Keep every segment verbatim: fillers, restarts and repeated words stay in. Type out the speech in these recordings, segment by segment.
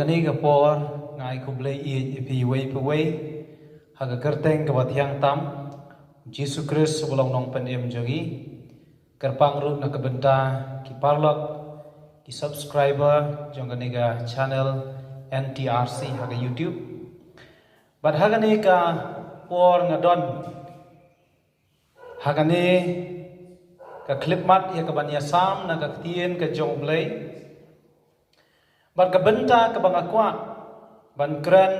Kane ka por nga ai khublei ïa phi uwei pa uwei ha ka kyrteng kaba thiang tam Jisu Khrist uba long nongpynim jong ngi. Kyrpang ruh na ka bynta ki paralok, ki subscriber jong kane ka channel N T R C ha ka YouTube. Bad ha kane ka por nga don ha kane ka khyllipmat ïa kaban ïasam na ka ktien ka jong U Blei. Bad ka bynta kaba nga kwah ban kren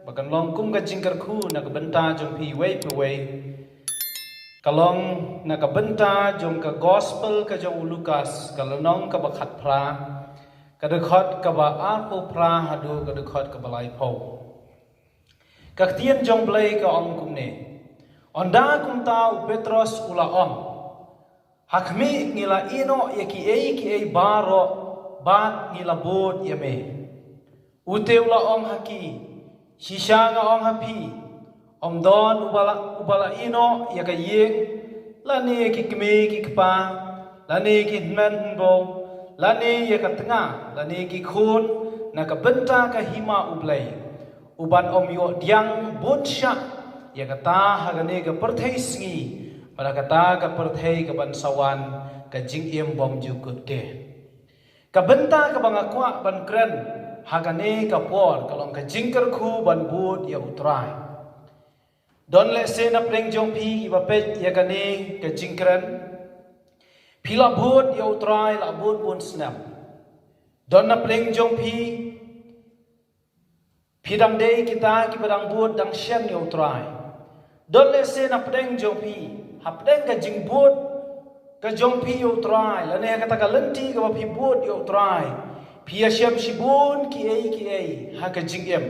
ba kan long kum ka jingkyrkhu na ka bynta jong phi uwei pa uwei, ka long na ka bynta jong ka gospel ka jong u Lukas, ka lynnong kaba khatphra, ka dkhot kaba arphew phra haduh ka dkhot kaba laiphew. Ka ktien jong U Blei ka ong kumne: Ynda kumta u Petros u la ong, ha khmih, ngi la ïehnoh ïa kiei kiei baroh bad ngi la bud ïa me. U te u la ong ha ki, shisha nga ong ha phi, ym don uba la, uba la ïehnoh ïa ka ïing, lane ki kmie ki kpa, lane ki hynmen hynbew, lane ïa ka tnga, lane ki khun, na ka bynta ka hima U Blei, u ban ym ïoh diang bun shah ïa kata ha kane ka pyrthei sngi, bad ha kata ka pyrthei kaban sa wan ka jingim bymjukut te. Ka bynta kaba nga kwah ban kren ha kane ka por ka long ka jingkyrkhu ban bud ïa U Trai. Don lehse na pdeng jong phi kiba peit ïa kane ka jingkren, phi la bud ïa U Trai la bud bun snem. Don na pdeng jong phi, phi dang dei kita kiba dang bud dang shen ïa U Trai. Don lehse na pdeng jong phi, ha pdeng ka jingbud ka jong phi ïa U Trai, lane ha kata ka lynti kaba phi bud ïa U Trai, phi ïashem shibun kiei kiei ha ka jingim.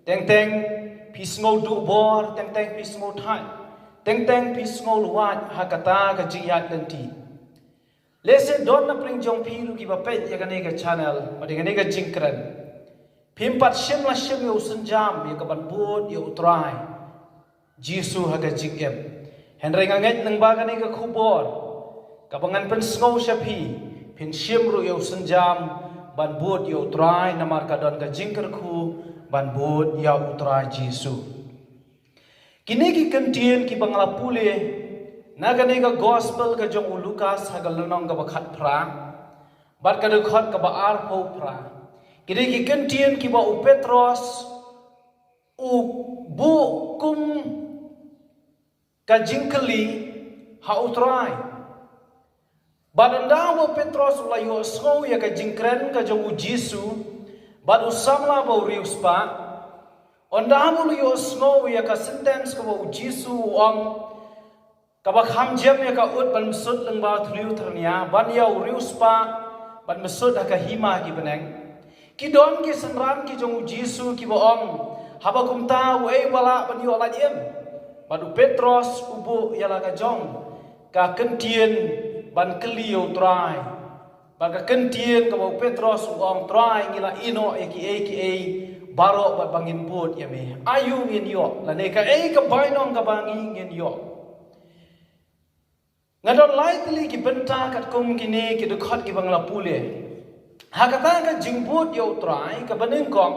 Teng teng phi sngew duh bor, teng teng phi sngew thait, teng teng phi sngew luwait ha kata ka jingïaid lynti. Lehse don na pdeng jong phi ruh kiba peit ïa kane ka channel, bad ïa kane ka jingkren, phim pat shim la shim ïa u sienjam ïa kaban bud ïa U Trai Jisu ha ka jingim. Hynrei nga ngeit lyngba kane ka khubor kaba ngan pynsngew sha phi, phin shim ruh ïa u sienjam ban bud ïa U Trai, namar ka don ka jingkyrkhu ban bud ïa U Trai Jisu. Kine ki kyntien kiba nga la pule na kane ka gospel ka jong u Lukas ha ka lynnong kaba khatphra bad ka dkhot kaba arphew phra, kine ki kyntien kiba u Petros u buh kum ka jingkylli ha U Trai. Bad ynda ba u Petros u la ïohsngew ïa ka jingkren ka jong u Jisu bad u samla ba u riewspah, ynda ba u la ïohsngew ïa ka sentence kaba u Jisu u ong, kaba kham jem ïa ka ut ban bsut lyngba u thliew tyrnia, ban ïa u riewspah ban bsut ha ka hima ki bneng. Ki don ki synran ki jong u Jisu kiba ong, haba kumta uei ba lah ban ïoh lait im? Bad u Petros u buh ïa la ka jong ka kyntien ban kylli ïa U Trai. Bad ka kyntien kaba u Petros u ong, Trai, ngi la ïehnoh ïa kiei kiei baroh bad ba ngin bud ïa me. Aïu ngin ïoh, lane kaei ka bainong kaba ngi ngin ïoh? Nga don lai tylli ki bynta katkum kine ki dkhot kiba nga la pule. Ha kata ka jingbud ïa U Trai kaba nyngkong,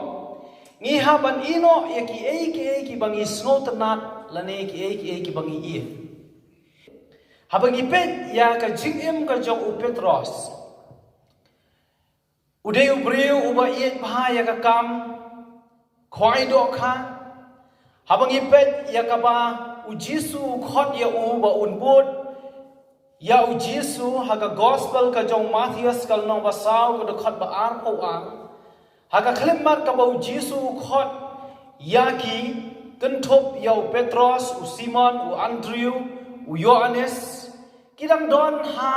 ngi hap ban ïehnoh ïa kiei kiei kiba ngi sngewtynnat lane kiei kiei kiba ngi ïeit. Haba ngi peit ïa ka jingim ka jong u Petros, u dei u briew uba ïeit bha ïa ka kam khwai dohkha. Haba ngi peit ïa kaba u Jisu u khot ïa u ba un bud ïa u Jisu ha ka gospel ka jong u Mathaios ka lynnong ba saw ka dkhot ba arphew ar, ha ka khyllipmat kaba u Jisu u khot ïa ki, kynthup ïa u Petros, u Simon, u Andrew, u Ïoannis, ki dang don ha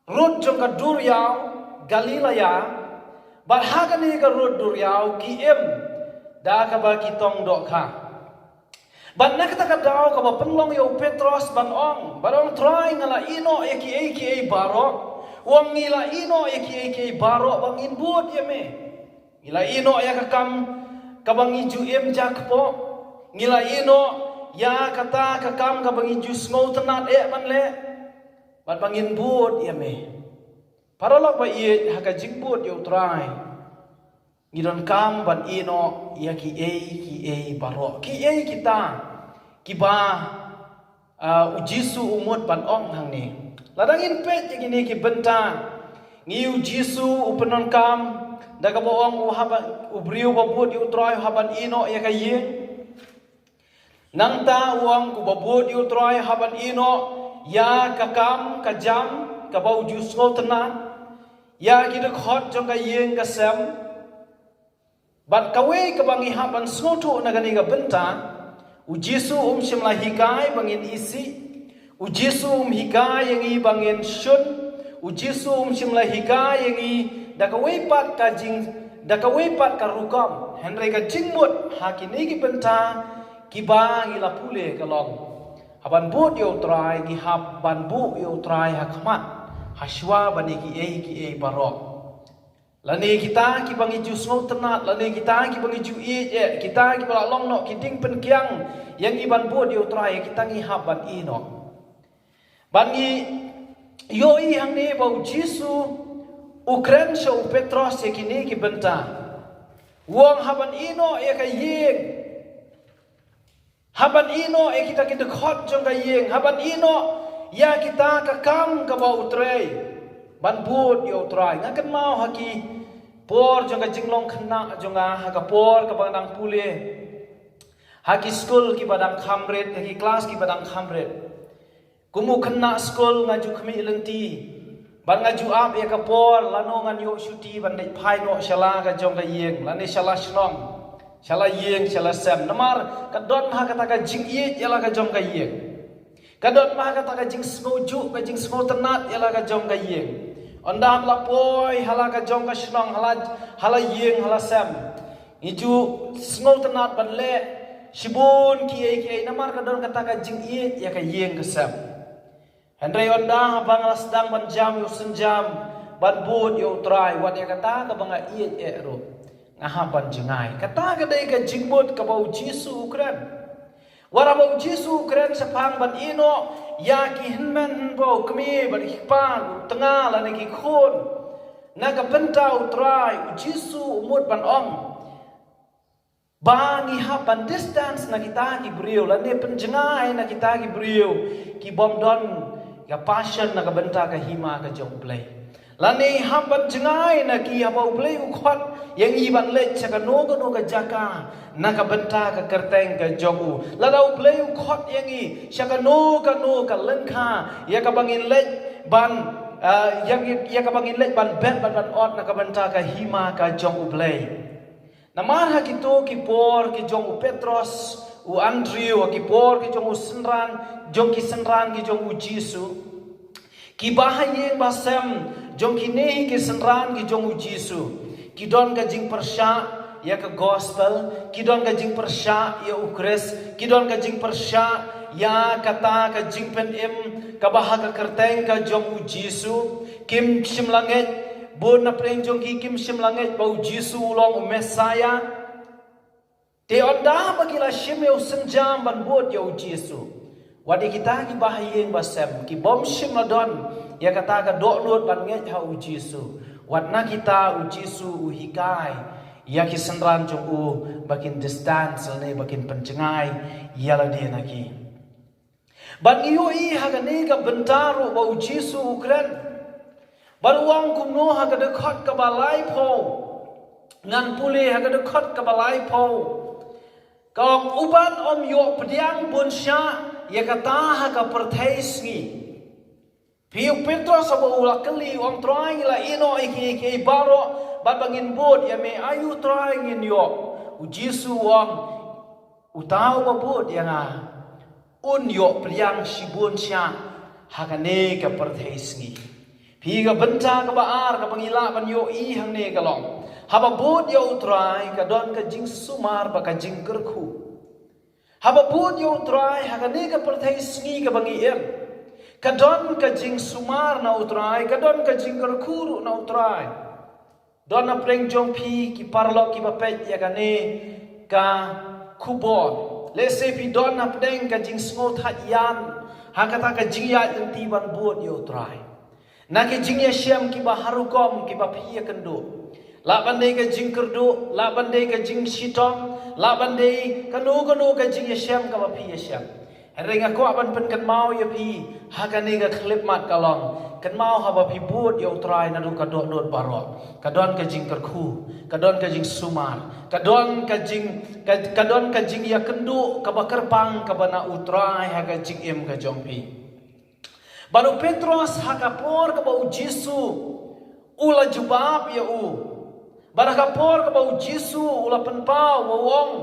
rud jong ka duriaw Galilea, bad ha kane ka rud duriaw ki im da kaba ki tong dohkha. Bad na kata ka daw kaba pynlong ïa u Petros ban ong, ban ong, Trai, nga la ïehnoh ïa kiei kiei baroh. U ong, ngi la ïehnoh ïa kiei kiei baroh ba ngin bud ïa me. Ngi la ïehnoh ïa ka kam kaba ngi ju im ja kpoh. Ngi la ïehnoh ïa kata ka kam kaba ngi ju sngewtynnat eh ban leh, bad ba ngin bud ïa me. Paralok ba ïeit, ha ka jingbud ïa u Trai, ngi donkam ban ïehnoh ïa kiei kiei baroh. Kiei kita kiba, ah, u Jisu u mut ban ong hangne. Lada ngin peit ïa kine ki bynta, ngi, u Jisu u pyndonkam da kaba ong u hap ban, u briew ba bud ïa u Trai u hap ban ïehnoh ïa ka ïing. Nangta u ong, ku ba bud ïa u Trai hap ban ïehnoh ïa ka kam ka jam kaba u ju sngewtynnat, ïa ki dkhot jong ka ïing ka sem. Bad kawei kaba ngi hap ban sngewthuh na kane ka bynta, u Jisu um shym la hikai ba ngin isih. U Jisu um hikai ïa ngi ba ngin shun. U Jisu um shym la hikai ïa ngi da kawei pat ka jing, da kawei pat ka rukom. Hynrei ka jingmut ha kine ki bynta kiba ngi la pule ka long, hap ban bud ïa u Trai, ngi hap ban buh ïa u Trai ha khmat, ha shuwa ban ïa kiei kiei baroh. Lane kita kiba ngi ju sngewtynnat, lane kita kiba ngi ju ïeit, eh, kita kiba la long noh ki dieng pynkiang ïa ngi ban bud ïa u Trai, kita ngi hap ban ïehnoh. Ban ngi ïohi hangne ba u Jisu u kren sha u Petros ïa kine ki bynta. U ong hap ban ïehnoh ïa ka ïing. Hap ban ïehnoh ïa kita ki dkhot jong ka ïing. Hap ban ïehnoh ïa kita ka kam kaba u trei. Ban bud ïa u Trai. Nga kynmaw ha ki por jong ka jinglong khynnah jong nga, ha ka por kaba nga dang pule ha ki skul kiba dang kham rit, ha ki klas kiba dang kham rit. Kum u khynnah skul nga ju khmih lynti. Bad nga ju ap ïa ka por lano ngan ïoh shuti ban leit phai noh sha la ka jong ka ïing, lane sha la shnong, sha la ïing, sha la sem. Namar ka don ha kata ka jingïeit ïa la ka jong ka ïing. Ka don ha kata ka jingsngewjuh, ka jingsngewtynnat ïa la ka jong ka ïing. Ynda la poi ha la ka jong ka shnong, ha la, ha la ïing, ha la sem, ngi ju sngewtynnat ban leh shibun kiei kiei namar ka don kata ka jingïeit ïa ka ïing ka sem. Hynrei ynda haba nga la sdang ban jam ïa u sienjam ban bud ïa u Trai, wat ïa kata kaba nga ïeit eh ruh, nga hap ban jngai. Kata ka dei ka jingmut kaba u Jisu u kren. Wat haba u Jisu u kren shaphang ban ïehnoh ïa ki hynmen hynbew, kmie bad ki kpa, u tnga lane ki khun na ka bynta u Trai, u Jisu u mut ban ong ba ngi hap ban distance na kita ki briew, lane pynjngai na kita ki briew ki bym don ka passion na ka bynta ka hima ka jong U Blei. Lane hap ban jngai na ki haba U Blei u khot ïa ngi ban leit sha kano kano ka jaka na ka bynta ka kyrteng ka jong u. Lada U Blei u khot ïa ngi sha kano kano ka lyngkha ïa kaba ngin leit ban, ah, ïa, ïa kaba ngin leit ban bet, ban, ban ot na ka bynta ka hima ka jong U Blei. Namar ha kito ki por ki jong u Petros, u Andrew, ha ki por ki jong u synran, jong ki synran ki jong u Jisu, kiba ha ïing ba sem jong kine ki synran ki jong u Jisu, ki don ka jingpyrshah ïa ka gospel, ki don ka jingpyrshah ïa u Khrist, ki don ka jingpyrshah ïa kata ka jingpynim kaba ha ka kyrteng ka jong u Jisu. Kim shym la ngeit, bun na pdeng jong ki kim shym la ngeit ba u Jisu u long u Messiah. Te ynda ba ki la shim ïa u sienjam ban bud ïa u Jisu, wat ïa kita kiba ha ïing ba sem, ki bym shym la don ïa kata ka dohnud ban ngeit ha u Jisu, wat na kita u Jisu u hikai ïa ki synran jong u ba kin distance lane ba kin pynjngai ïa lade na ki. Bad ngi ïohi ha kane ka bynta ruh ba u Jisu u kren. Bad u ong kumno ha ka dkhot kaba laiphew. Ngan pule ha ka dkhot kaba laiphew. Ka ong, uban ym ïoh pdiang bun shah ïa kata ha ka pyrthei sngi. Phi u Petros haba u la kylli, u ong, Trai, ngi la ïehnoh ïa kiei kiei baroh bad ba ngin bud ïa me, aïu Trai ngin ïoh? U Jisu u ong, uta uba bud ïa nga un ïoh pdiang shibun shah ha kane ka pyrthei sngi. Phi, ka bynta kaba ar kaba ngi lah ban ïohi hangne ka long, haba bud ïa u Trai ka don ka jingsumar bad ka jingkyrkhu. Haba bud ïa u Trai ha kane ka pyrthei sngi kaba ngi im, ka don ka jingsumar na u Trai, ka don ka jingkyrkhu ruh na u Trai. Don na pdeng jong phi ki paralok kiba peit ïa kane ka khubor. Lehse phi don na pdeng ka jingsngewthait ïan ha kata ka jingïaid lynti ban bud ïa u Trai. Na ki jingïashem kiba har rukom kiba phi ïakynduh. Lah ban dei ka jingkyrduh, lah ban dei ka jingshitom, lah ban dei kano kano ka jingïashem kaba phi ïashem. Hynrei nga kwah ban pynkynmaw ïa phi ha kane ka khyllipmat ka long, kynmaw haba phi bud ïa U Trai naduh ka dohnud baroh, ka don ka jingkyrkhu, ka don ka jingsumar, ka don ka jing ka, ka don ka jingïakynduh kaba kyrpang kaba na U Trai ha ka jingim ka jong phi. Bad u Petros ha ka por kaba u Jisu u la jubab ïa u, bad ha ka por kaba u Jisu u la pynpaw ba u ong,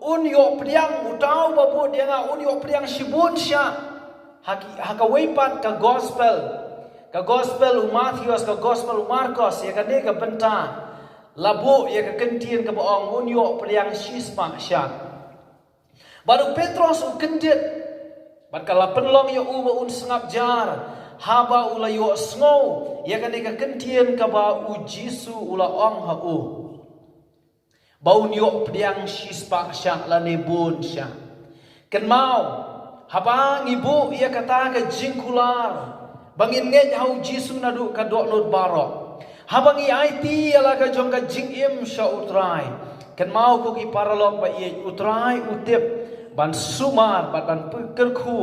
un ïoh pdiang uta uba bud ïa nga, un ïoh pdiang shibun shah. Ha ki, ha kawei pat ka gospel, ka gospel u Mathaios, ka gospel u Markos, ïa kane ka bynta la buh ïa ka kyntien kaba ong, un ïoh pdiang shispah shah. Bad u Petros u kyndit, bad ka la pynlong ïa u ba un sngap jar haba u la ïohsngew ïa kane ka kyntien kaba u Jisu u la ong ha u, ba un ïoh pdiang shispah shah lane bun shah. Kynmaw, haba ngi buh ïa kata ka jingkular ba ngin ngeit ha u Jisu naduh ka dohnud baroh, haba ngi aiti ïa la ka jong ka jingim sha U Trai, kynmaw ko ki paralok ba ïeit, U Trai u tip ban sumar bad ban pynkyrkhu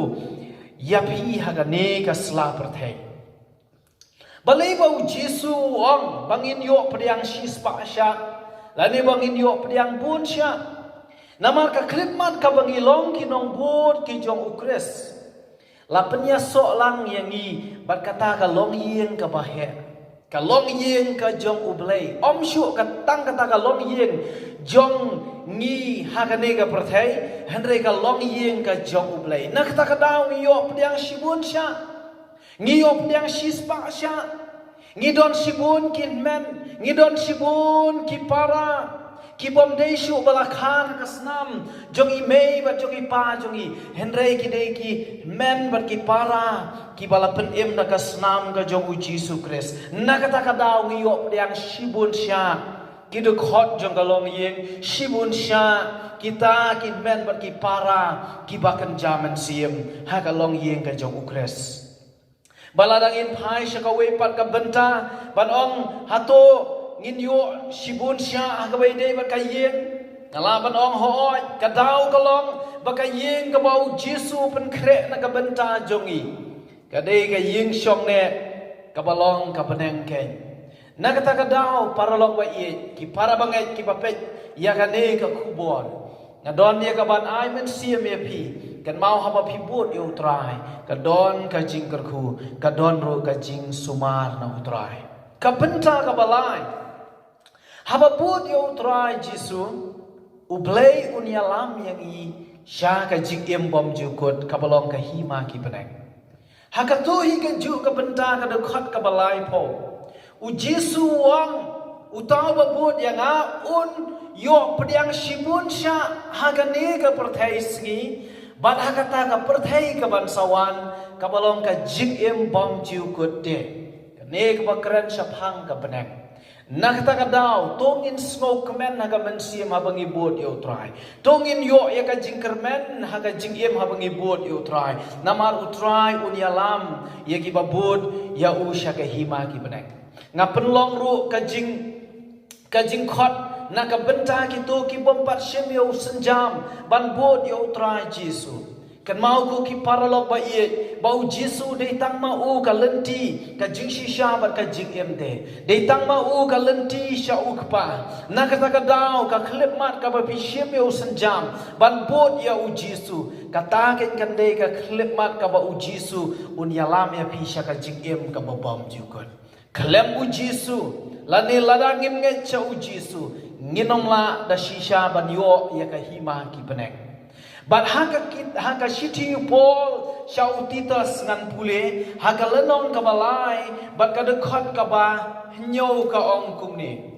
ïa phi ha kane ka sla pyrthei. Balei ba u Jisu u ong ba ngin ïoh pdiang shispah shah lane ba ngin ïoh pdiang bun shah? Namar ka khyllipmat kaba ngi long ki nongbud ki jong u Khrist, la pynïasoh lang ïa ngi bad kata ka longïing kaba heh, ka longïing ka jong U Blei. Ym shuh ka tang kata ka longïing jong ngi ha kane ka pyrthei, hynrei ka longïing ka jong U Blei. Na kata ka daw ngi ïoh pdiang shibun shah, ngi ïoh pdiang shispah shah. Ngi don shibun ki hynmen, ngi don shibun ki para, ki bym dei shuh ba la kha na ka snam jong i mei bad jong i pa jong i, hynrei ki dei ki hynmen bad ki para kiba la pynim na ka snam ka jong u Jisu Khrist. Na kata ka daw ngi ïoh pdiang shibun shah ki dkhot jong ka longïing, shibun shah kita ki hynmen bad ki para kiba kynja mynsiem ha ka longïing ka jong u Khrist. Ba la dang ngin phai sha kawei pat ka bynta ban ong, hato ngin ïoh shibun shah ha kaba ïadei bad ka ïing? Nga lah ban ong, hooid, ka daw ka long ba ka ïing kaba u Jisu u pynkhreh na ka bynta jong ngi, ka dei ka ïing shongneh kaba long ka bneng keiñ. Na kata ka daw, paralok ba ïeit, ki para bangeit kiba peit ïa kane ka khubor, nga don ïa ka ban ai mynsiem ïa phi, kynmaw haba phi bud ïa U Trai, ka don ka jingkyrkhu, ka don ruh ka jingsumar na U Trai. Ka bynta kaba lai, haba bud ïa U Trai Jisu, U Blei un ïalam ïa ngi sha ka jingim bymjukut kaba long ka hima ki bneng. Ha kato hi kajuh ka bynta, ka dkhot kaba laiphew, u Jisu u ong, uta uba bud ïa nga un ïoh pdiang shibun shah ha kane ka pyrthei sngi, bad ha kata ka pyrthei kaban sa wan, kaba long ka jingim bymjukut de, kane kaba kren shaphang ka bneng. Na kata ka daw, to ngin sngewkmen ha ka mynsiem haba ngi bud ïa U Trai. To ngin ïoh ïa ka jingkyrmen ha ka jingim haba ngi bud ïa U Trai. Namar U Trai un ïalam ïa kiba bud ïa u sha ka hima ki bneng. Nga pynlong ruh ka jing, ka jingkhot na ka bynta kito ki bym pat shim ïa u sienjam ban bud ïa U Trai Jisu. Kynmaw ko ki paralok ba ïeit, ba u Jisu dei tang ma u ka lynti, ka jingshisha bad ka jingim de. Dei tang ma u ka lynti sha u Kpa. Na kata ka daw, ka khyllipmat kaba phi shim ïa u sienjam ban bud ïa u Jisu, kata keiñ kan dei ka khyllipmat kaba u Jisu un ïalam ïa phi sha ka jingim kaba bymjukut. Khlem u Jisu, lane lada ngim ngeit sha u Jisu, ngin ym lah da shisha ban ïoh ïa ka hima ki bneng. Bad ha ka kit, ha ka shithi u Paul sha u Titus ngan pule, ha ka lynnong kaba lai bad ka dkhot kaba hynñiew ka ong kumne.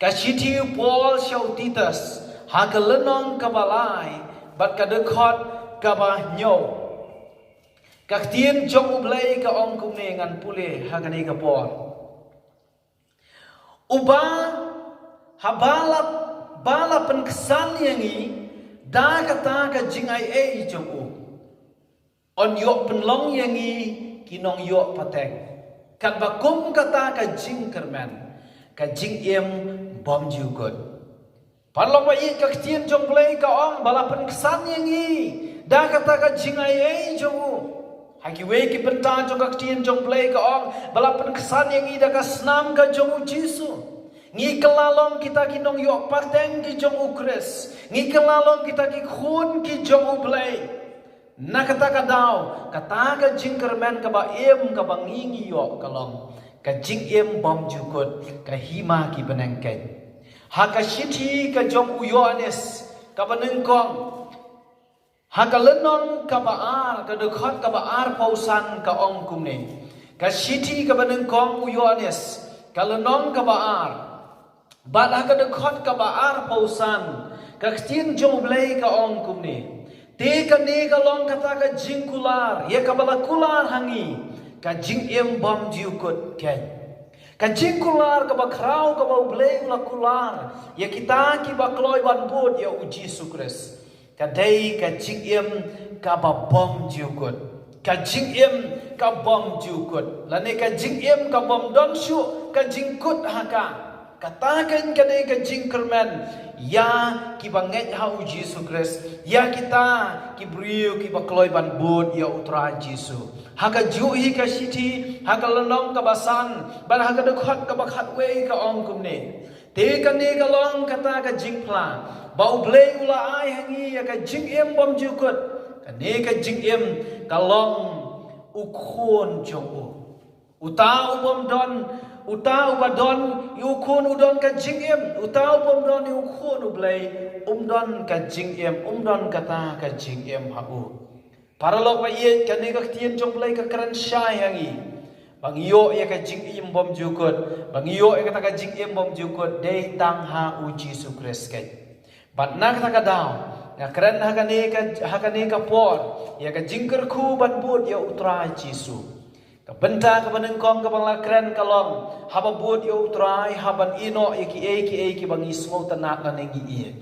Ka shithi u Paul sha u Titus, ha ka lynnong kaba lai bad ka dkhot kaba hynñiew. Ka ktien jong U Blei ka ong kumne, ngan pule ha kane ka por. Uba, haba la, ba la pynksan ïa ngi da kata ka jingaiei jong u, yn ïoh pynlong ïa ngi ki nongïoh pateng, katba kum kata ka jingkyrmen, ka jingim bymjukut. Paralok ba ïeit, ka ktien jong U Blei ka ong ba la pynksan ïa ngi da kata ka jingai ei jong u. Ha kiwei ki bynta jong ka ktien jong U Blei ka ong ba la pynksan ïa ngi da ka snam ka jong U Jisu. Ngi kylla long kita ki nongïoh pateng ki jong U Khrist. Ngi kylla long kita ki khun ki jong U Blei. Na kata ka daw, kata ka jingkyrmen kaba im kaba ngi ngi ïoh ka long ka jingim bymjukut, ka hima ki bneng keiñ. Ha ka shithi ka jong u Ïoannis kaba nyngkong, ha ka lynnong kaba ar, ka dkhot kaba arphew san ka ong kumne. Ka shithi kaba nyngkong u Ïoannis, ka lynnong kaba ar, bad ha ka dkhot kaba arphew san, ka ktien jong U Blei ka ong kumne. Te kane ka long kata ka jingkular ïa kaba la kular ha ngi, ka jingim bymjukut keiñ. Ka jingkular kaba khraw kaba U Blei u la kular ïa kita kiba kloi ban bud ïa U Jisu Khrist, ka dei ka jingim kaba bymjukut. Ka jingim ka bymjukut, lane ka jingim ka bym don shuh ka jingkut ha ka. Kata keiñ ka dei ka jingkyrmen ïa kiba ngeit ha U Jisu Khrist, ïa kita ki briew kiba kloi ban bud ïa U Trai Jisu. Ha kajuh hi ka shithi, ha ka lynnong kaba san bad ha ka dkhot kaba khatwei ka ong kumne. Te kane ka long kata ka jingphla ba U Blei u la ai ha ngi ïa ka jingim bymjukut. Kane ka jingim ka long u Khun jong u. Uta u bym don, uta uba don ïa u Khun u don ka jingim. Uta u bym don ïa u Khun U Blei um don ka jingim, um don kata ka jingim ha u. Paralok ba ïeit, kane ka ktien jong U Blei ka kren shai ha ngi ba ngi ïoh ïa ka jingim bymjukut, ba ngi ïoh ïa kata ka jingim bymjukut dei tang ha U Jisu Khrist keiñ. Bad na kata ka daw, nga kren ha kane ka, ha kane ka por ïa ka jingkyrkhu ban bud ïa U Trai Jisu. Ka bynta kaba nyngkong kaba nga la kren ka long, haba bud ïa U Trai, hap ban ïehnoh ïa kiei kiei kiba ngi sngewtynnat lane ngi ïeit.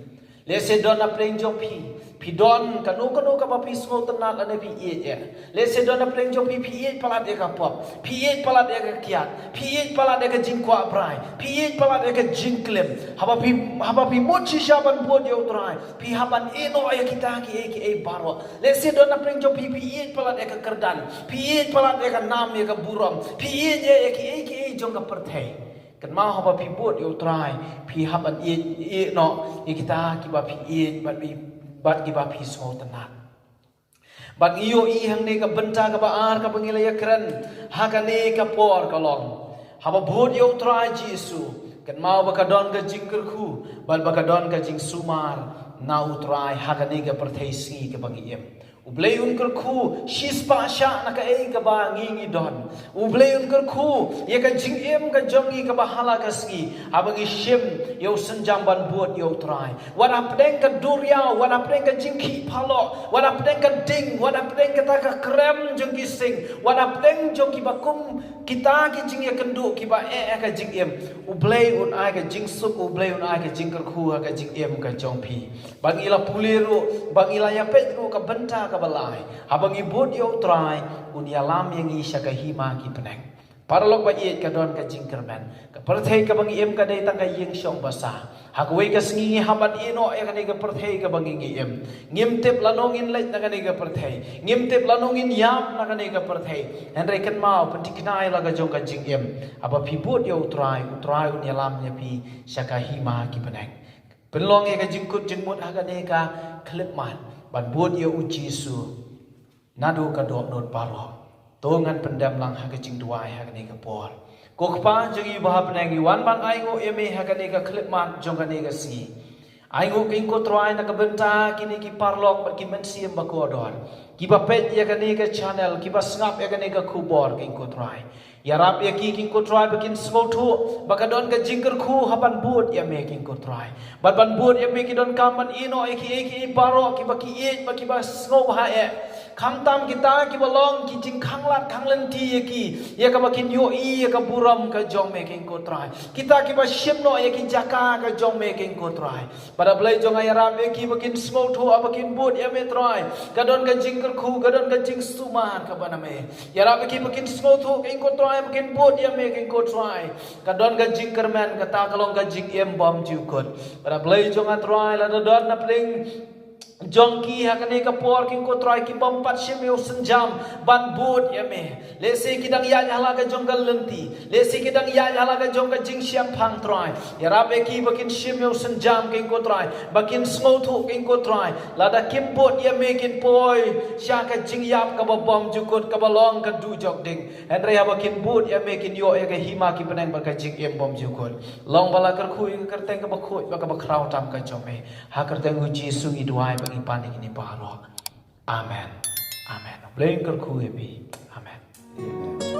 Lehse don na pdeng jong phi, phi don kano kano kaba phi sngewtynnat lane phi ïeit ïa. Lehse don na pdeng jong phi, phi ïeit palat ïa ka pop, phi ïeit palat ïa ka kiad, phi ïeit palat ïa ka jingkwah brai, phi ïeit palat ïa ka jingklim. Haba phi, haba phi mut shisha ban bud ïa U Trai, phi hap ban ïehnoh ïa kita kiei kiei baroh. Lehse don na pdeng jong phi, phi ïeit palat ïa ka kyrdan, phi ïeit palat ïa ka nam ïa ka burom, phi ïeit ïa, ïa kiei kiei jong ka pyrthei. Kynmaw haba phi bud ïa U Trai, phi hap ban ïeit, ïehnoh ïa kita kiba phi ïeit bad phi, bad kiba phi sngewtynnat. Bad ngi ïohi hangne ka bynta kaba ar kaba ngi la ïakren ha kane ka por ka long, haba bud ïa U Trai Jisu, kynmaw ba ka don ka jingkyrkhu bad ba ka don ka jingsumar na U Trai ha kane ka pyrthei sngi kaba ngi im. U Blei un kyrkhu shispah shah na kaei kaba ngi ngi don. U Blei un kyrkhu ïa ka jingim ka jong ngi kaba ha la ka sngi, haba ngi shim ïa u sienjam ban bud ïa U Trai. Wat hapdeng ka duriaw, wat hapdeng ka jingkhih paloh, wat hapdeng ka ding, wat hapdeng kata ka krem jong ki sing, wat hapdeng jong kiba kum kita ki jingïakynduh kiba eh ïa ka jingim, U Blei un ai ka jingsuk, U Blei un ai ka jingkyrkhu ha ka jingim ka jong phi. Ba ngi la pule ruh, ba ngi la ïapeit ruh ka bynta kaba lai, haba ngi bud ïa U Trai, un ïalam ïa ngi sha ka hima ki bneng. Paralok ba ïeit, ka don ka jingkyrmen. Ka pyrthei kaba ngi im ka dei tang ka ïing shong basa. Ha kawei ka sngi ngi hap ban ïehnoh ïa kane ka pyrthei kaba ngi ngi im. Ngim tip lano ngin leit na kane ka pyrthei, ngim tip lano ngin ïap na kane ka pyrthei. Hynrei kynmaw, pynthikna ïa la ka jong ka jingim. Haba phi bud ïa U Trai, U Trai un ïalam ïa phi sha ka hima ki bneng. Pynlong ïa ka jingkut jingmut ha kane ka khyllipmat ban bud ïa U Jisu naduh ka dohnud baroh. To ngan pyndem lang ha ka jingduwai ha kane ka por. Ko Kpa jong ngi ba ha bneng, ngi wan ban ainguh ïa me ha kane ka khyllipmat jong kane ka sngi. Ainguh ko Trai na ka bynta kine ki paralok bad ki mynsiem ba kordor, kiba peit ïa kane ka channel, kiba sngap ïa kane ka khubor, ko Trai. Ïarap ïa ki, ko Trai, ba kin sngewthuh ba ka don ka jingkyrkhu ha ban bud ïa me, ko Trai. Bad ban bud ïa me ki donkam ban ïehnoh ïa kiei kiei baroh kiba ki ïeit bad kiba sngewbha eh. Khamtam kita kiba long ki jingkhanglad khanglynti ïa ki, ïa kaba kin ïohi ïa ka burom ka jong me, King Ko Trai. Kita kiba shim noh ïa ki jaka ka jong me, King Ko Trai. Para Blei jong nga, ïarap ïa ki ba kin sngewthuh, ba kin bud ïa me, Trai. Ka don ka jingkyrkhu, ka don ka jingsumar kaba na me. Ïarap ïa ki ba kin sngewthuh, King Ko Trai, ba kin bud ïa me, King Ko Trai. Ka don ka jingkyrmen, kata ka long ka jingim bymjukut. Para Blei jong nga, Trai, lada don na pdeng jong ki ha kane ka por, King Ko Trai, ki bym pat shim ïa u sienjam ban bud ïa me. Lehse ki dang ïaid ha la ka jong ka lynti. Lehse ki dang ïaid ha la ka jong ka jingshemphang, Trai. Ïarap ïa ki ba kin shim ïa u sienjam, King Ko Trai. Ba kin sngewthuh, King Ko Trai. Lada kim bud ïa me, kin poi sha ka jingïap kaba bymjukut, kaba long ka dujok ding. Hynrei haba kin bud ïa me, kin ïoh ïa ka hima ki bneng bad ka jingim bymjukut. Long ba la kyrkhu ïa ka kyrteng kaba khuid bad kaba khraw tam ka jong me. Ha ka kyrteng U Jisu ngi duwai bad ngi pan ïa kine baroh. Amen. Amen. Blei un kyrkhu ïa phi. Amen.